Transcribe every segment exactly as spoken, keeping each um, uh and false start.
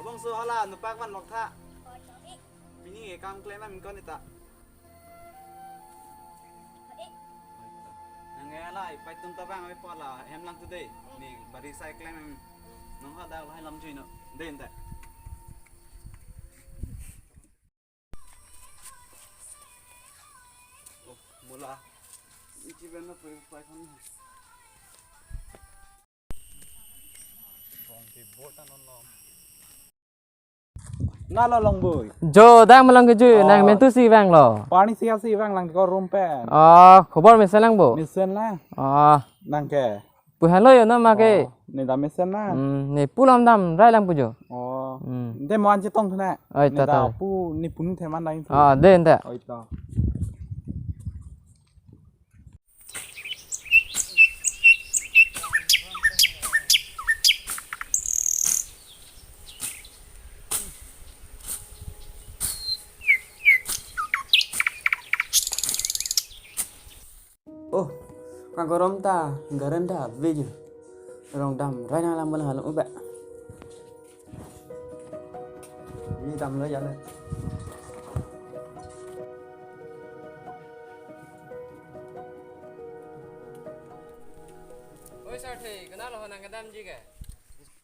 Abang so hala nupak van lok tha. Pini ke kam klem am ko neta. Nang ke hala ipai tum tabang ave pola hem lang tu dei. Ne barisai klem em. Nang ha dak lahai lam jui no. Dei nta. Oh, mula. Ichi ben na pui pai kan. Bong ki bota non non. Nalo Longboi. Jo, dak malong kejui, nang mentu si vanglo. Pani sia si vanglang ko room pen. Oh, khobor mesen lang bo. Mesen lang. Oh. Nang ke. Pu halo yo na ma ke. Oh, ne dam mesen na. Hmm, ne pulam dam rai lang pu jo. Oh. Hmm. De mo an chetong thuna. Oi, ne ta, ta. Da pu ne pun theman dai. Ah, de nta. Oi, ta. Oh, kagorom ta, garen ta, vejo. Rong dam, rai nang lam bala halong ube. Ini dam lo ya le. Oi, Sarthe, kenal ho nang kedamji ke?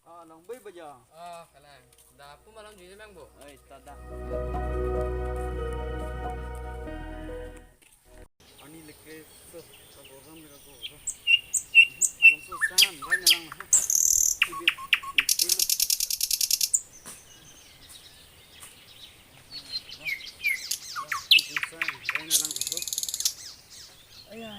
Oh, Longboi bajo. Oh, kalang. Da pu malom ji mang bo. Oi, ta da. Ani leke so, kagorom le kagorom. Alam so san, rai nang lang ha. Sidi, sidi. Sidi san, rai nang lang ha. Aya.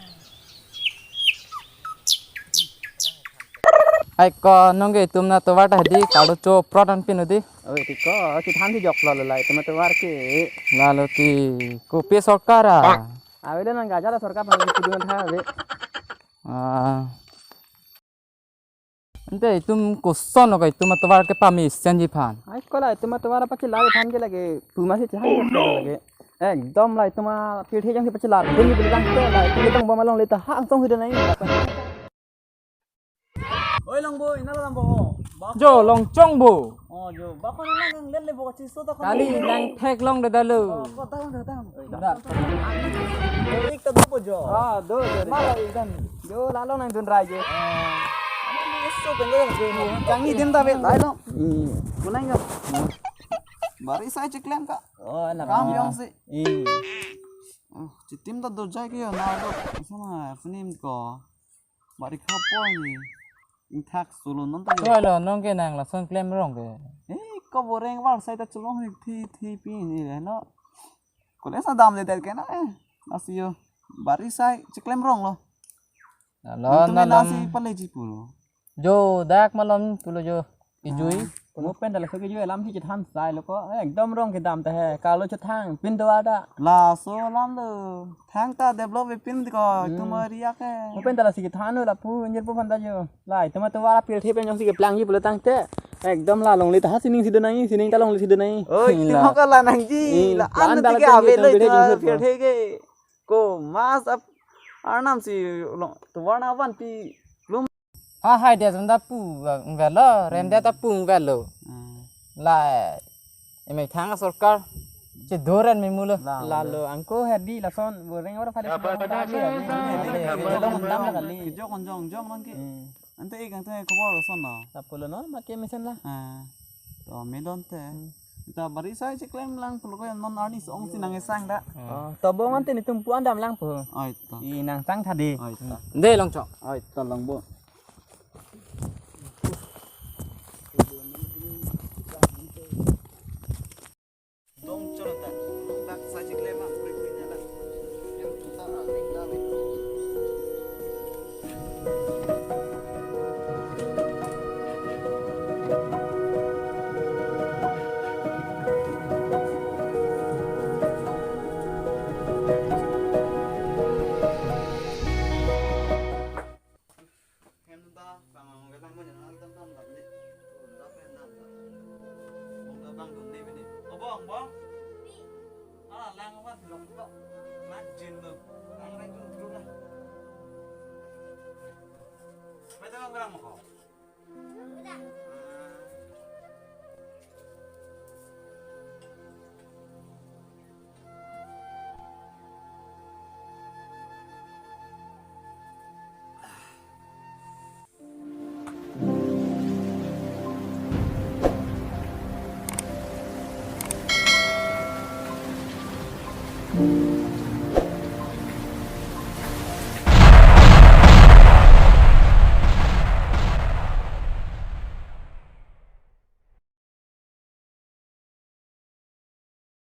Ai ko nong ke itum atovar ta hedi, kalo cho prot an pin odi. Oi, ti ko, si than si jok lo lai, itum atovar ke. Lalo ti, kopi sorkar a? Ave le nang gajar sorkar pang si dun tha ave. Ah. Ante itum koson lo ka itum atovar ke pamesen ji phan. Ai ko la itum atovar pachila ji phan ke lage, puma si chihang lage. Ekdom la itum apirthe jang si pachila, pun ji bilang ke la, itum tong bom along le ta hang song si dun nai. Oi Longboi, nalo lam bo. Ba- Jo, Longchong bo. Oh, jo. Ba ko nang nang le le bo chi so ta ko. Kali nang thek long de dalo. Oh, ko ta long de ta. Da. Ek ta do bo jo. Ah, do, do, do. Mala ek dan. Jo, lalo nang dun rai je. Ah. Ani so pen jo. Changi din ta be lai lo. Hmm. Kunai ga. Barisai cheklem ka. Oh, na. Kam yong si. Hmm. Oh, chitim ta do jai ke yo na do. Sama film ko. Bari khapon ni. Ingthak solo non ta. Choi lo, nong ke nang lason klem rong ke. Eh, ko boreng war sai ta cholong ni thi thi pi ni le no. Kole sa dam le der ke na eh. Asi yo. Barisai cheklem rong lo. Lo nang tum na nasi lam pale ji pulo. Jo, dak malom pulo jo. Ijui. Ah. Mo pen dala so ke jui alam si chethan sai lo ko. Eh, ekdom rong kedam ta he. Kalo chethang pin do ada. Laso alam lo. Thang ta develop e pin ko. Hmm. Tumari ake. Mo pen dala si chethan lo lapu injir pu phanta jo. Lai, tuma tumara pirthe pen jong si keplang ji pulo tangte. Ekdom la longle ta ha sining si dun nai, sining ta longle si dun nai. Oi, la. Tuma ka la nang ji. Hmm, la plan an dala tike pen ave ke lo tang bide ta jong sut lo. Pirthe ke. Ko mas ap arnam si long. Tumara na van pi. Ha hai dia sebentar pu, velo, rem dia ta pu velo. Hmm. La, eme thang sorkar, chedoren me mulo. La, lalo, angko hedi lason, boreng ora phale. Apa phale, tadi? Lalo mendam la kali. Kejok onjong, jong nang ke. Hmm. Ante ik, ante khobor lason no. Lapulo no, make mesen la. Ah. To, me don te. Hmm. Ta bari sai cheklem lang pulo ko non arni song si nang esang da. Oh, to bong ante netum pu-an damlang po. Oi to. I nang chang tha de. Oi to. De longchok. Oi to longbo. Dong choro ta. Dak sai cheklem ma puri puri na la. Em tu ta a ring da ring. Hem ta bang ang galang mo jan ang tam tam tam ni. Unda pen dan ta. Unda bang dun ni bini. O bong, bong. Ala lang apa long to. Nak jin to. Ang rai tu tu lah. Pai ta bang galang mo ko.